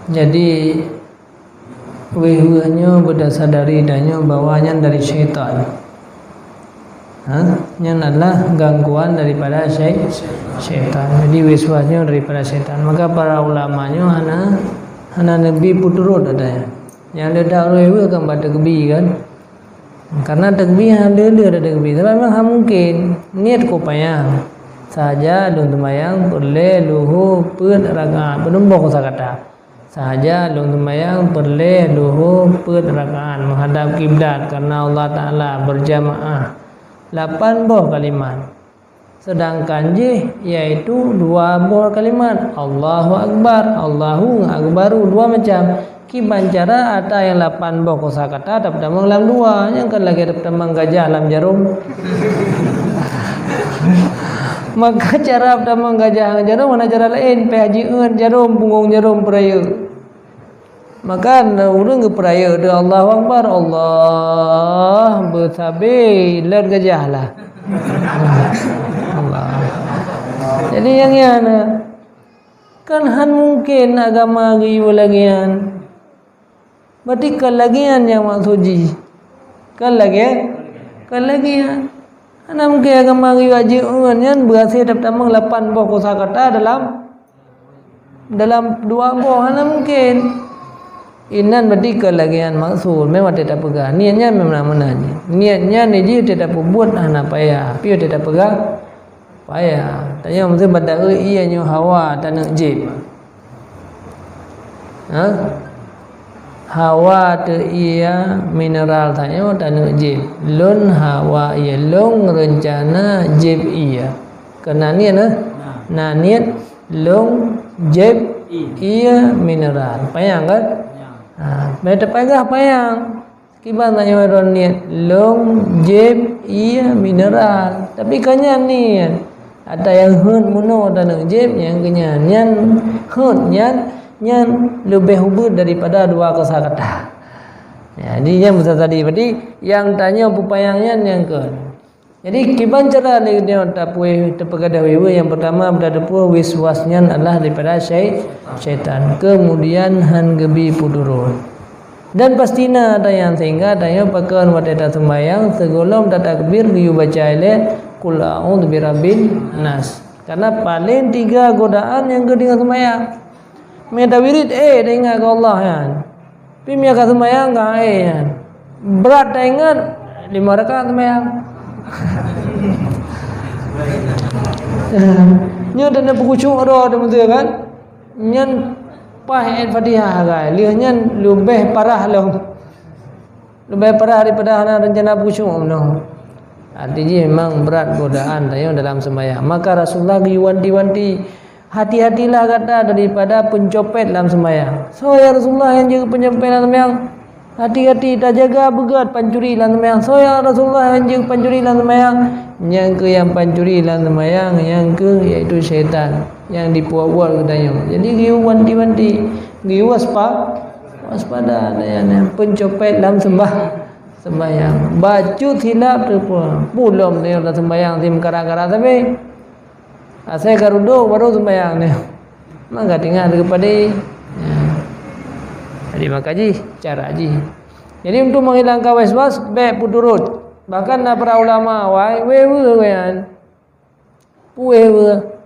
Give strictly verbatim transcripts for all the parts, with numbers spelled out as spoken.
Jadi, wéh-wéh nyoe beudasar dari tanyoe bahwa nyan dari syaitan. Ha? Nyan adalah gangguan daripada syai-, syaitan. Jadi, waswas nyoe daripada syaitan. Maka para ulama nyoe hana, hana neubi peuturot ata nyan. Nyang le that wéh-wéh kan bak takbi kan. Karena takbi hana le-le ada takbi. Sebab memang hana mungkin. Niet kupayang. Sahaja lôn seumayang peureulée luhô peuet rakaat. Peunumbok kusa kata. Sahaja lôn seumayang peureulée luhô peuet rakaat meuhadab kiblat karena Allah Taala beujamaah. Lapan boh kalimat. Seudangkan jih yaitu dua boh kalimat, Allahu Akbar, Allahu ngon Akbaru, dua macam. Kiban cara ata nyang lapan boh kosa kata tapeutamong lam dua, nyang kan lagée tapeutamong gajah lam jarom. Maka cara peutamong gajah lam jarom hana cara laén, pih haji eun jarom, punggong jarom peurayeuk. Maka ureuëng geupeurayeuk deuh Allahu Akbar, Allah beusabe lheueh gajah lah. Allah. Jadi nyang nyan kan hana mungkin agama geuyue lagée nyan. Berarti kon lagée nyan nyang maksud jih. Kon lagée, kon lagée nyan. Hana mungkin agama geuyue jeuet ngon nyan beuhasé tapeutamong lapan boh kosa kata dalam dalam dua boh, hana mungkin. Inan berarti kon lagée nyan maksud, memang teutab peugah. Niet nyan memang meunan. Niet nyan jih teutab peubuet hana payah, piôh teutab peugah payah. Tanyoe meusti bak taeu ié nyoe hawa taneuk jieb. Ha? Hawa teu ié mineral tanyoe taneuk jieb. Lôn hawa ié, lôn reuncana jieb ié. Keunan niet, eh? Na niet lôn jieb ié mineral. Payang kan? Ha, bèk tapeugah payang. Kiban tanyoe droe niet lôn jieb ié mineral. Tapi kon nyan niet. Ata nyang heuet meunoe taneuk jieb nyang keu nyan. Nyan heuet nyan, nyan leubeh ubeut daripada dua kosa kata. Jadi nyan meusa tadi. Berarti nyang tanyoe peupayang nyan nyang kon. Jadi kiban cara lé nyoe tapuih tapeugadôh wéh-wéh, nyang peurtama beutateupeue waswas nyan adalah daripada syai-, syaitan. Kemudian han geubi peuturot. Dan pasti na ata nyang sehingga tanyoe pakon watée taseumayang sigohlom tatakbir geuyue baca ilée Qul a'udzu birabbin nas. Karena paléng tiga godaan nyang geudeungoe seumayang. Meunyoe tawirit, eh, taingat keu Allah nyan. Tapi meunyoe ka seumayang, ka, eh, nyan. Brat taingat, lima rakaat seumayang. Nyoe dan peukucuk ro teumeuteu kan? Nyan paih ayat Fatihah agak. Lheueh nyan leubeh parah lom. Leubeh parah daripada hana reuncana khusyuk meunoe. Arti jih memang brat godaan tanyoe dalam sembahyang. Maka Rasulullah geuwanti-wanti, "Hati-hatilah gata daripada peuncopet lam sembahyang." Soe ya Rasulullah nyang jeuet peuncopet lam sembahyang? Hati-hati, tajaga beugét pancuri lam sembahyang. Soe ya Rasulullah nyang jeuet pancuri lam sembahyang? Nyang keu nyang pancuri lam sembahyang, nyang keu yaitu syaitan nyang dipuwoe-woe geutanyoe. Jadi geuyue wanti-wanti, geuyue waspa-, waspada nyan, nyan peuncopet lam sembah-, sembahyang. Bacut silap teupeu. Pulom nyoe lam sembahyang si meukara-kara sabe. Asai ka rudok baru sembahyang nyoe. Maka tinggai keupada. Ya. Jadi maka jih cara jih. Jadi untuk menghilangkan waswas, bèk peuturot. Bahkan na para ulama awai, wewe wean. Puih beuh.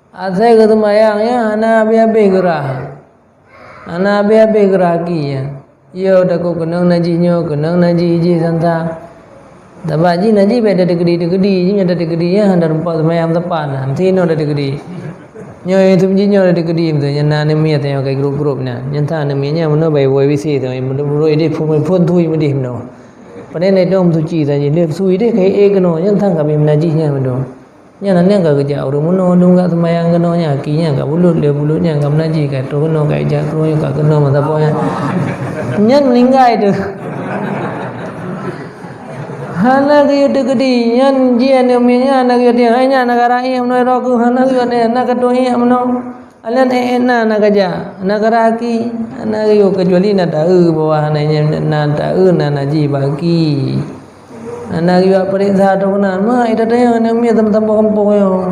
Asai geuseumayang nyan hana habéh-habéh geurah. Hana habéh-habéh geurah aki nyan. Yo takot keunong najih nyoe, keunong najih jih sansa. Sabab jih najih bèk tadeukedi-deukedi, jih nyoe tadeukedi nyan hana rumpok seumayang sapat na, meusti inoe tadeukedi. Nyoe itu jih nyoe tadeukedi, meusti nyan na aneuk miet nyoe kai grup-grup nyan. Nyan ta aneuk miet nyan meunoe bai woe bisi tu, meunoe idéh phon-phon tui meudéh meunoe. Pane na idong meusuci saji, lheueh sui deh kai ék keunoe, nyan ta kami meunajih nyan meunoe. Nyan aneuk ka geujak ureueng meunoe dum ka seumayang keunoe nyan, aki nyan ka bulut, lé bulut nyan ka meunajih, ka troh keunoe, ka ijak troh nyoe, ka keunoe masa poh nyan. Nyan meuninggai teuh. Hana geuyue teukeudi, nyan jih aneuk miet nyan hana geuyue teuh. Hai nyan, na ka raih meunoe droe keuh, hana geuyue teuh, na ka tueng ék meunoe. Alèh ék na, na ka jak, na ka raih aki, hana geuyue, keucuali na taeu bahwa hana nyan, na taeu na najih bak aki. Hana geuyue pareksa droe keunan, ma ita tanyong aneuk miet teumpat-teumpat gampông nyoe.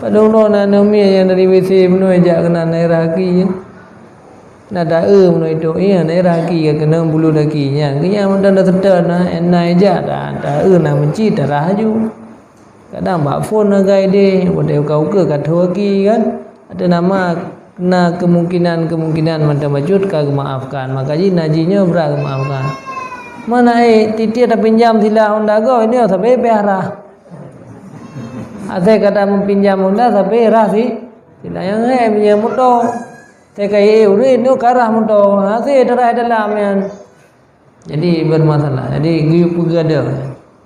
Kadang droe na aneuk miet nyang dari WC bunoe jak keunan daerah aki nyan. Na taeu bunoe itu, iya, daerah aki ka keunan bulu daki nyan. Keu nyan mantong na seutôt na, na ijak ta, taeu na meucit tarah laju. Kadang bak phon na gai deh, watèe uka-ukeue ka tho aki kan. Ateueh nama na kemungkinan-kemungkinan mantong bacut ka geumaafkan. Maka jih na jih nyoe brat geumaafkan. Mana eh tiep-tiep tapinjam sila Honda goe nyoe sabe pih arah. Asai ka tameupinjam Honda sabe rah si sila nyang eh meunyoe moto. Asai ka eh ureueng nyoe ka rah moto. Asai tarah dalam nyan. Jadi bermasalah. Jadi geuyue peugadoh.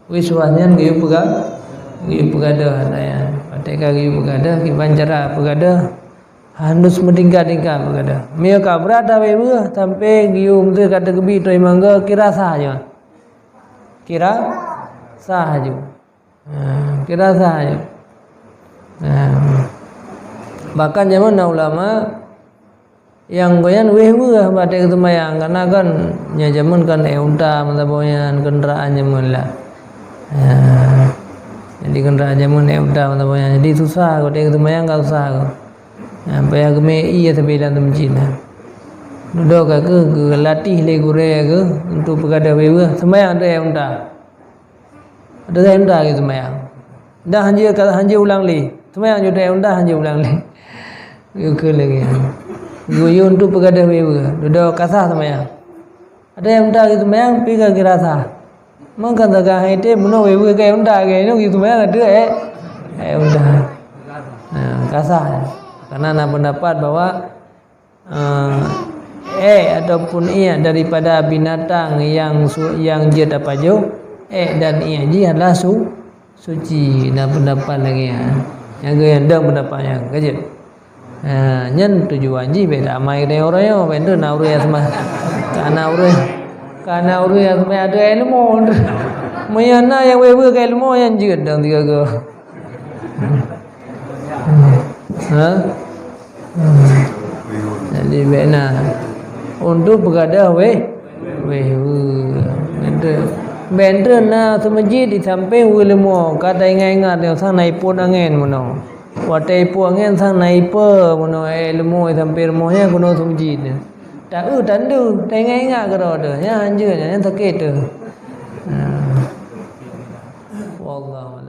Wiswas nyan geuyue peuga-, geuyue peugadoh. Nah, ya. Watèe ka geuyue peugadoh, kiban cara peugadoh. Harus meutingkat-tingkat peugadoh. Meunyoe ka brat tabe beuh sampai geuyue meuseuh ka teukeubi toe mangga kira sah jih. Kira sah jih. Ha, kira sah jih. Ha. Bahkan jameun na ulama nyang gobnyan wéh beuh bak watèe geuseumayang, karena kan nyan jameun kan ék unta meusaboh nyan keundaraan jameun lah. Ha. Jadi keundaraan jameun ék unta meusaboh nyan. Jadi susah watèe geuseumayang ka susah. Ha, payah geumé ié sabe lam meuseujid. Dudoe ka keuh geulatih lé gurèe keuh untuk peugadoh wéh beuh seumayang teuh ék unta. Ada saya hendak lagi sembahyang. Dah hanjeuet ka, hanjeuet ulang lé. Sembahyang ju dah hanjeuet ulang lé. Geukheun lagi. Geuyue untuk peugadoh wéh beuh. Dudoe ka sah sembahyang. Ada yang hendak lagi sembahyang, pi ka kira sah. Maka sagai hai teh, bunoe wéh beuh ka hendak lagi. Nyoe geuyue sembahyang ada, eh. Eh, udah. Nah, ka sah. Karena na pendapat bahwa Eh, ék ataupun iék daripada binatang nyang su-, nyang jeuet tapajoh, ék dan iék jih adalah su-, suci. Na pendapat lagèe nyan. Nyang geuh nyan dong pendapat nyan, ka jeuet. Ha, nyan tujuan jih bèk amai keu ureueng nyoe, bèk na ureueng nyang seumah-, ka na ureueng, ka na ureueng nyang seumah ada ilmu. Meunyoe na nyang wéh-wéh ka ilmu, nyan jeuet dong sigoe-goe. Ha? Jadi bèk na untuk peugadoh wéh, wéh, wéh. Bèk na seumeujid di sampéng wéh leumo, ka taingat-ingat nyang sang na ipot angén meunoe. Watèe ipot angén sang na ipe meunoe, eh, leumo di sampéng rumoh nyan keunoe seumeujid. Taeu tandu, taingat-ingat keudroe teuh. Nyan hanjeuet, nyan sakét teuh. Ha. Wallahu a'lam.